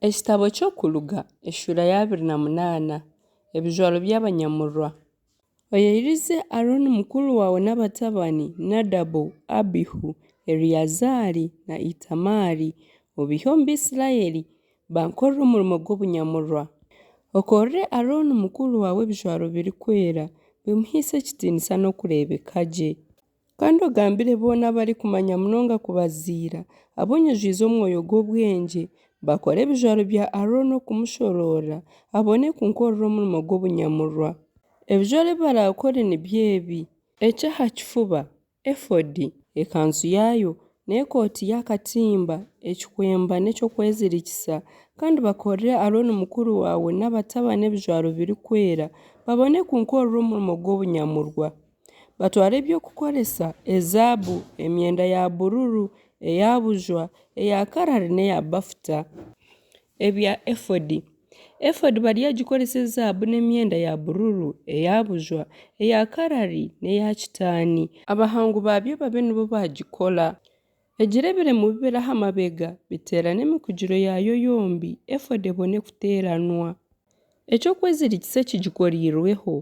Ekitabo ky'Okuruga eshuura ya 28. Ebijwaro by'abanyamurwa. Oyeyirize Arooni mukuru waawe n'abatabani Nadabu, Abiihu, Eleazaari na Itamaari, obaihe omu Baisiraeli, bankorere omurimo gw'obunyamurwa. Okorere Arooni mukuru waawe ebijwaro birikwera, bimuhaise ekitiinisa n'okureebeka gye. Kandi ogambire boona abarikumanya munonga kubaziira, abu nyijwize omwoyo gw'obwengye, bakore ebijwaro bya Arooni okumushoroora, abone kunkorera omurimo gw'obunyamurwa. Ebijwaro ebi baraakore nibyo ebi, Eky'aha kifuba, efodi, ekanzu yaayo, n'ekooti y'akatimba, ekikwemba n'eky'okwezirikisa, kandi bakorere Arooni mukuru waawe n'abatabani ebijwaro birikwera, babone kunkorera omurimo gw'obunyamurwa. Batware eby'okukoresa, ezaabu, emyenda ya bururu, eya bujwa, eya karari n'eya bafuta. Ebya efodi. Efodi baryagikoresa ezaabu n'emyenda ya bururu, eya bujwa, eya karari n'eya kitaani. Abahangu baabyo babe nibo baagikora. Egire ebiremu bibiri aha mabega, biteerane emikugiro yaayo yombi, efodi ebone kuteeranwa. Eky'okwezirikisa ekigikoreirweho,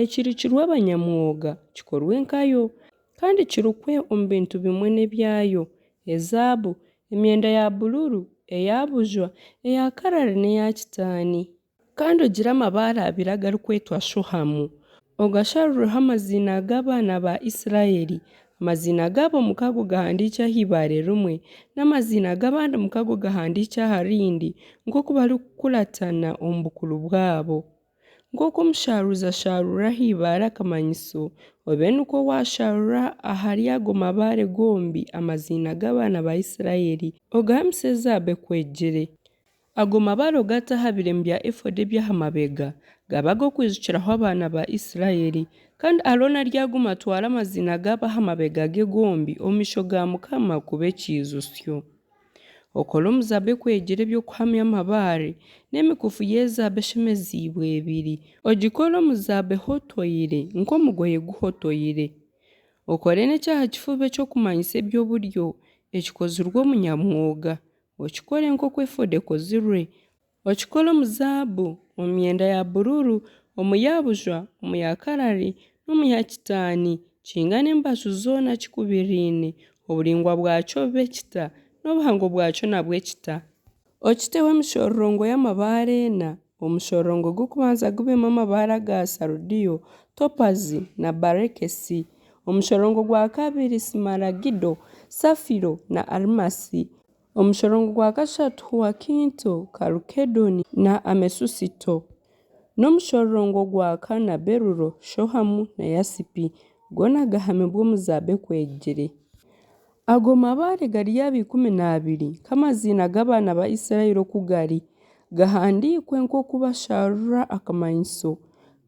ekirukirwe abanyamwoga, kikorwe nkayo, kandi kirukwe omu bintu bimwe n'ebyayo, ezaabu, emyenda ya bururu, eya bujwa, eya karari n'eya kitaani. Kandi ogire amabaare abiri agarikwetwa shohamu, ogasharureho amaziina g'abaana ba Isiraeli, amaziina gaabo mukago ogahandiikye aha ibaare rimwe, n'amaziina g'abandi mukago ogahandiikye aha rindi, nk'oku barikukuratana omu bukuru bwabo. Nk'oku omusharuzi asharura aha ibaare akamanyiso, obe nikwo waasharura ahari ago mabaare gombi amaziina g'abaana ba Isiraeli, ogahamise ezaabu ekwegire. Ago mabaare ogate aha biremu bya efodi eby'aha mabega, gabe ag'okwijukiraho abaana ba Isiraeli. Kandi Arooni aryaguma atware amaziina gaabo aha mabega ge gombi omu maisho ga Mukama kuba ekiijutsyo. Okore omu zaabu ekwegire eby'okuhamya amabaare, n'emikuufu y'ezaabu eshemeziibwe ebiri. Ogikore omu zaabu ehotoire nk'omugoye guhotoire. Okore n'eky'aha kifuba eky'okumanyisa eby'oburyo, ekikozirwe omunyamwoga. Okikore nk'oku efodi ekozirwe. Okikore omu zaabu, omu myenda ya bururu, omu ya bujwa, omu ya karari, n'omu ya kitaani, kingane embaju zoona kikubiraine, oburaingwa bwakyo bube ekita, n'obuhango bwakyo nabwo ekita. Okiteho emishororongo y'amabaare ena, omushororongo gw'okubanza gubemu amabaare aga sarudiyo, topazi na barekesi, omushororongo gwa kabiri simaragido, safiro na arimasi, omushororongo gwa kashatu huwakinto, kalukedoni na amesusito, n'omushororongo gwa kana berulo, shohamu na yasipi, goona gahamibwe omu zaabu ekwegire. Ago mabaare garyaba 12, nk'amaziina g'abaana ba Isiraeli oku gari, gahandiikwe nk'oku basharura akamanyiso,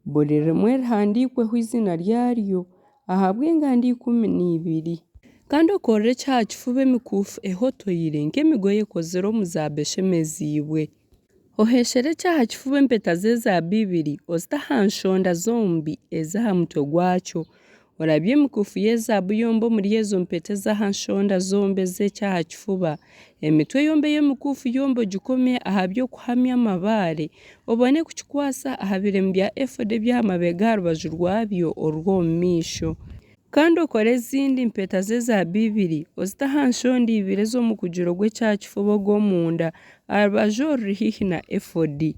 buri rimwe rihandiikweho eiziina ryaryo, ahabw'enganda 12. Kandi okorere eky'aha kifuba emikuufu ehotoire nk'emigoye ekozire omu zaabu eshemeziibwe. Oheeshere eky'aha kifuba empeta z'ezaabu ibiri, ozite aha nshonda zombi ez'aha mutwe gwakyo. Orabye emikuufu y'ezaabu yombi omuri ezo mpeta ez'aha nshonda zombi ez'eky'aha kifuba. Emitwe yombi ey'emikuufu yombi ogikome aha by'okuhamya amabaare, obone kukikwatsa aha biremu bya efodi eby'aha mabega aha rubaju rwabyo orw'omu maisho. Kandi okore ezindi mpeta z'ezaabu ibiri, ozite aha nshonda ibiri ez'omukugiro gw'eky'aha kifuba ogw'omunda, aha rubaju oruri haihi na efodi.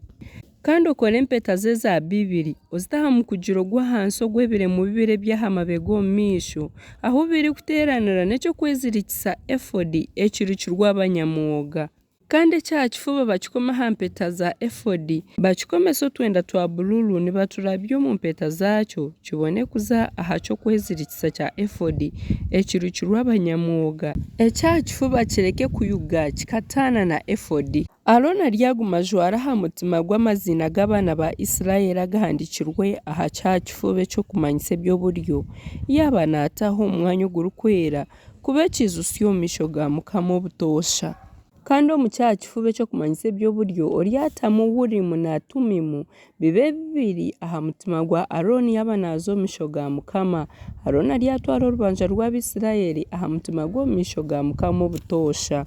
Kandi okore empeta z'ezaabu ibiri, ozite aha mukugiro gw'ahansi ogw'ebiremu bibiri eby'aha mabega omu maisho, ahu birikuteeranira n'eky'okwezirikisa efodi ekirukirwe abanyamwoga. Kandi eky'aha kifuba bakikome aha mpeta za efodi, bakikomese otwenda twa bururu nibaturabya omu mpeta zaakyo, kibone kuza aha ky'okwezirikisa kya efodi, ekirukirwe abanyamwoga, eky'aha kifuba kireke kuyuga kikataana na efodi. Arooni aryaguma ajware aha mutima gwe amaziina g'abaana ba Isiraeli agahandiikirwe aha ky'aha kifuba eky'okumanyisa eby'oburyo, yaaba naataaha omu Mwanya Ogurikwera, kuba ekiijutsyo omu maisho ga Mukama obutoosha. Kandi omu ky'aha kifuba eky'okumanyisa eby'oburyo oryatamu Urimu na Tumimu, bibe bibiri aha mutima gwa Arooni yaaba naaza omu maisho ga Mukama. Arooni aryatwara orubanja rw'Abaisiraeli aha mutima gwe omu maisho ga Mukama obutoosha.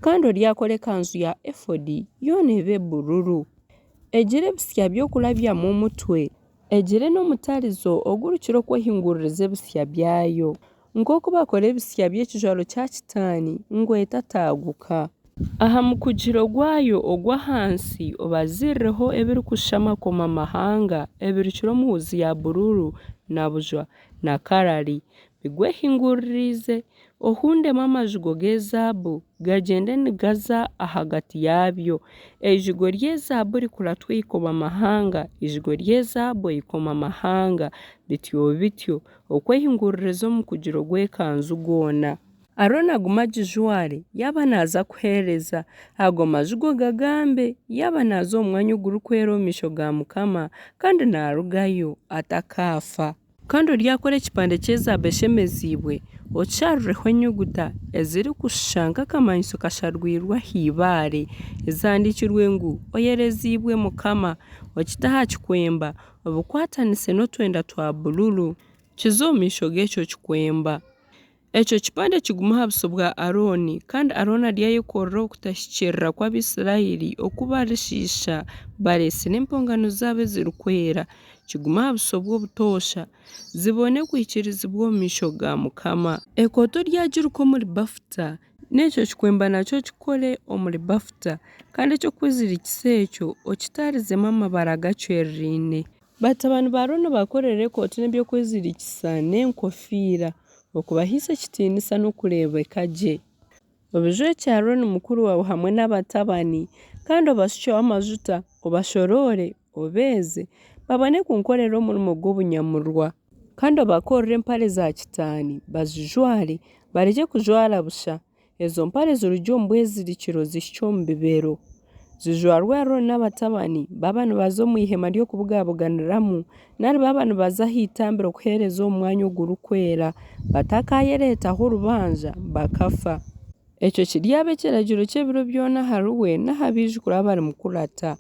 Kandi oryakora ekanzu ya efodi yoona ebe bururu, egire ebitsya by'okurabyamu omutwe, egire n'omutarizo ogurukire okwehinguririza ebitsya byayo, nk'oku bakora ebitsya by'ekijwaro kya kitaani, ngu etataaguka. Aha mukugiro gwayo ogw'ahansi obaziireho ebirikushusha amakoma-mahanga ebirukire omu huuzi ya bururu na bujwa na karari, bigwehinguririze. Ohundemu amajigo g'ezaabu, gagyende nigaza ahagati yaabyo. Eijigo ry'ezaabu rikuratwe eikoma-mahanga, eijigo ry'ezaabu eikoma-mahanga, bityo bityo, okwehinguririza omukugiro gw'ekanzu gwona. Arooni agume agijware yaaba naaza kuheereza. Ago mazigo gagambe yaaba naaza omu Mwanya Ogurikwera omu maisho ga Mukama, kandi naarugayo, atakaafa. Kandi oryakora ekipande ky'ezaabu eshemeziibwe, okisharureho enyuguta ezirikushusha nk'akamanyiso kasharwirwe aha ibaare, ezihandiikirwe ngu, Oyereziibwe Mukama. Okite aha kikwemba, obikwatanise n'otwenda twa bururu, kize omu maisho g'ekyo kikwemba. Ekyo kipande kigume aha buso bwa Arooni, kandi Arooni aryayekorera okutahikiirira kw'Abaisiraeli oku barishiisha bareetsire empongano zaabo ezirikwera, kigume aha buso bwe obutoosha, zibone kwikirizibwa omu maisho ga Mukama. Ekooti oryagiruka omuri bafuta, n'ekyo kikwemba nakyo okikore omuri bafuta, kandi eky'okwezirikisa ekyo okitaarizemu amabara gacwereraine. Batabani ba Arooni obakorere ekooti n'eby'okwezirikisa n'enkofiira, okubahaisa ekitiinisa n'okureebeka gye. Obijwekye Arooni mukuru waawe hamwe n'abatabani, kandi obashukyeho amajuta, obashoroore, obeeze, babone kunkorera omurimo gw'obunyamurwa. Kandi obakorere empare za kitaani, bazijware, barekye kujwara busha. Ezo mpare zirugye omu bwezirikiro zihikye omu bibero. Zijwarwe Arooni n'abatabani baaba nibaza omu ihema ry'okubugabuganiramu, nari baaba nibaza aha itambiro kuheereza omu Mwanya Ogurikwera, batakaayereetaho orubanja bakafa. Ekyo kiryaba ekiragiro ky'ebiro byona ahariwe n'aha baijukuru abarimukurata.